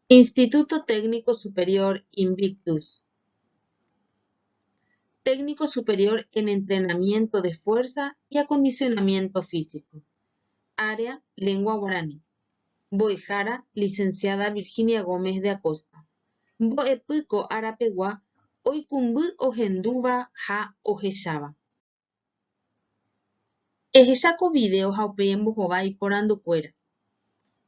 Instituto Técnico Superior Invictus. Técnico Superior en Entrenamiento de Fuerza y Acondicionamiento Físico. Área Lengua Guaraní. Mbo'ehára Licenciada Virginia Gómez de Acosta. Mbo'epy ko arapegua oikũmby ohendúva ha ohecháva. Ehecha ko video ha upéi embohovái porandukuéra.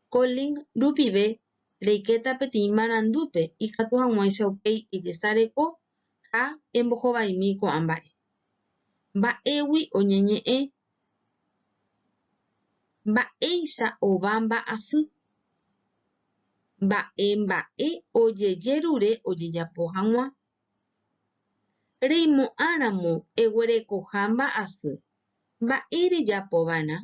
Ko link rupive reikéta peteĩ marandúpe ikatu hag̃uáicha upéi ejesareko ha embohovaimi ko'ã mba'e. Mba'égui oñeñe'ẽ? Mba'éicha ova mba'asy? Mba'e mba'e ojejerure ojejapo hag̃ua? Reimo'ãramo eguerekoha mba'asy, mba'e rejapova'erã?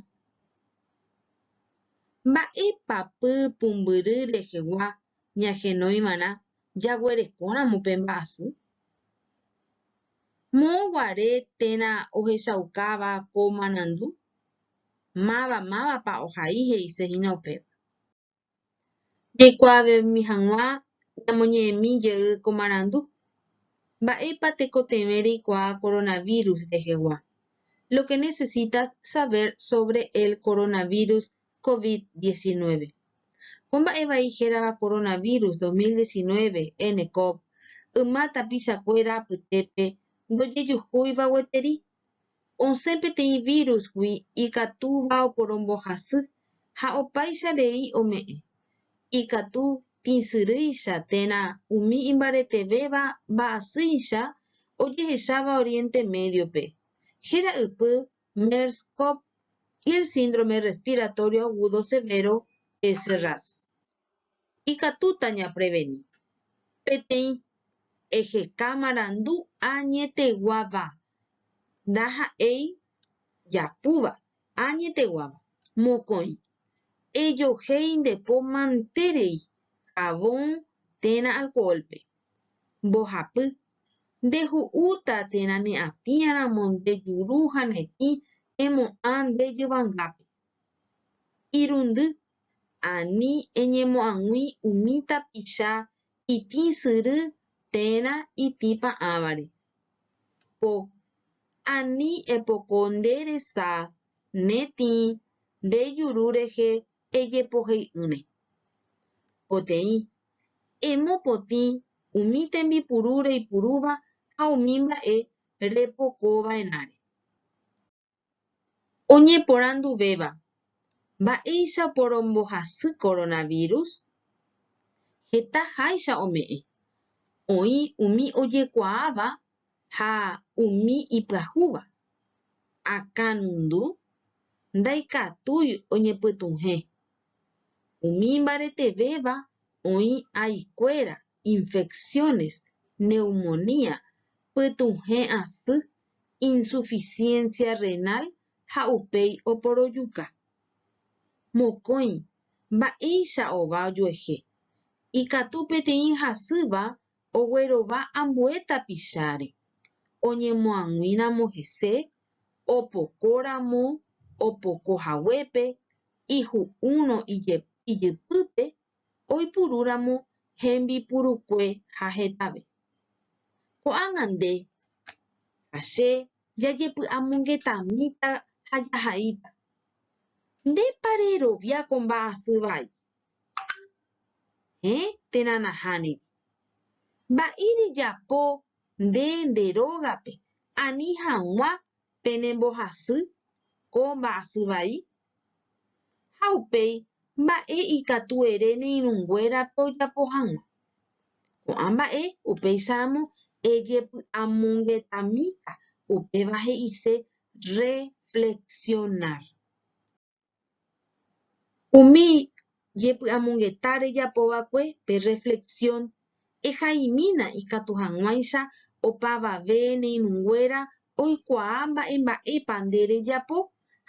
Mba'épa py pumbyry rehegua ñahenoiva'erã jaguerekóramo pe mba'asy? Moõ guare térã ohechaukáva ko marandu? Máva mávapa ohai he'isehína upéva? Jaikuaavemi hag̃ua ñamoñe'ẽmi jey ko marandu. Mba'épa tekotevẽ reikuaa coronavirus rehegua? Lo que necesitas saber sobre el coronavirus covid 19. Ko mba'e vai hérava coronavirus 2019, nCoV, yma tapichakuéra apytépe ndojejuhúiva gueteri, Osẽ peteĩ vírusgui ikatúva oporombohasy ha opáicha rei ome'ẽ, ikatu tĩsyrýicha térã umi imbaretevéva mba'asýicha ojehecháva Oriente Medio-pe, héra ypy MERS-CoV y el síndrome respiratorio agudo severo, SRAS. Ikatúta ñapreveni. Peteĩ, eheka marandu añeteguáva, ndaha'éi japúva, añeteguáva. Mokõi, ejohéi nde po manterei, jabón térã alcohol-pe. Mbohapy, ndehu'úta térã ne'atĩaramo nde juru ha ne tĩ emo'ã nde jyvangápe. Irundy, Ani eñemoag̃ui umi tapicha itĩ syry térã itĩ pa'ãvare. Po, Ani epoko nde resa, ne tĩ, nde juru rehe ejepohei'ỹre. Poteĩ, Emopotĩ umi tembipuru reipurúva ha umi mba'e repokova'erãre. Oñeporanduvéva, Mba'éicha oporombohasy coronavirus? Heta háicha ome'ẽ. Oĩ umi ojekuaáva ha umi ipyahúva. Akãnundu ndaikatúi oñepytuhẽ. Umi imbaretevéva oĩ aikuéra, infecciones, neumonía, pytuhẽ asy, insuficiencia renal ha upéi oporojuka. Mokõi, mba'éicha ova ojuehe. Ikatu peteĩ hasýva oguerova ambue tapicháre, oñemoag̃uíramo hese, opokóramo opoko haguépe, ihu'úrõ ijypýpe, oipurúramo hembipurukue ha hetave. Ko'ág̃a nde ha che jajepy'amongetamíta ha jahaíta. Ndépa rerovia ko mba'asy vai? Héẽ térã nahániri. Mba'e rejapo nde nde rógape ani hag̃ua penembohasy ko mba'asy vai? Ha upéi mba'e ikatu ere ne irũnguérape ojapo hag̃ua. Ko'ã mba'e upéicharamo ejepy'amongetamíta, upéva he'ise reflexionar. Umi jepy'amongeta rejapova'ekue pe reflexión Ehaimína ikatu hag̃uáicha opavave ne irũnguéra oikuaa mba'emba'épa nde rejapo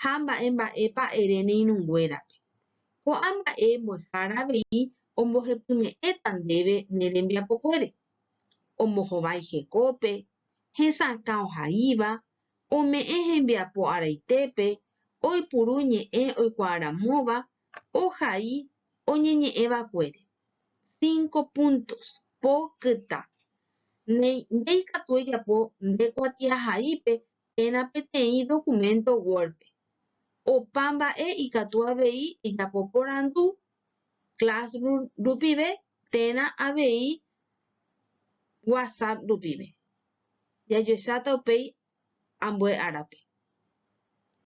ha mba'emba'épa ere ne irũnguérape. Ko'ã mba'e mbo'ehára avei ombohepyme'ẽta ndéve ne rembiapokuére. Ombohovái hekópe, hesakã ohaíva, ome'ẽ hembiapo araitépe, oipuru ñe'ẽ oikuaaramóva, ohai oñeñe'ẽvakuére. Cinco puntos. Po kyta. Néi, nde ikatu ejapo nde kuatiahaípe térã peteĩ documento Word-pe. Opa mba'e ikatu avei ejapo porandu Classroom rupive térã avei WhatsApp rupive. Jajoecháta upéi ambue árape.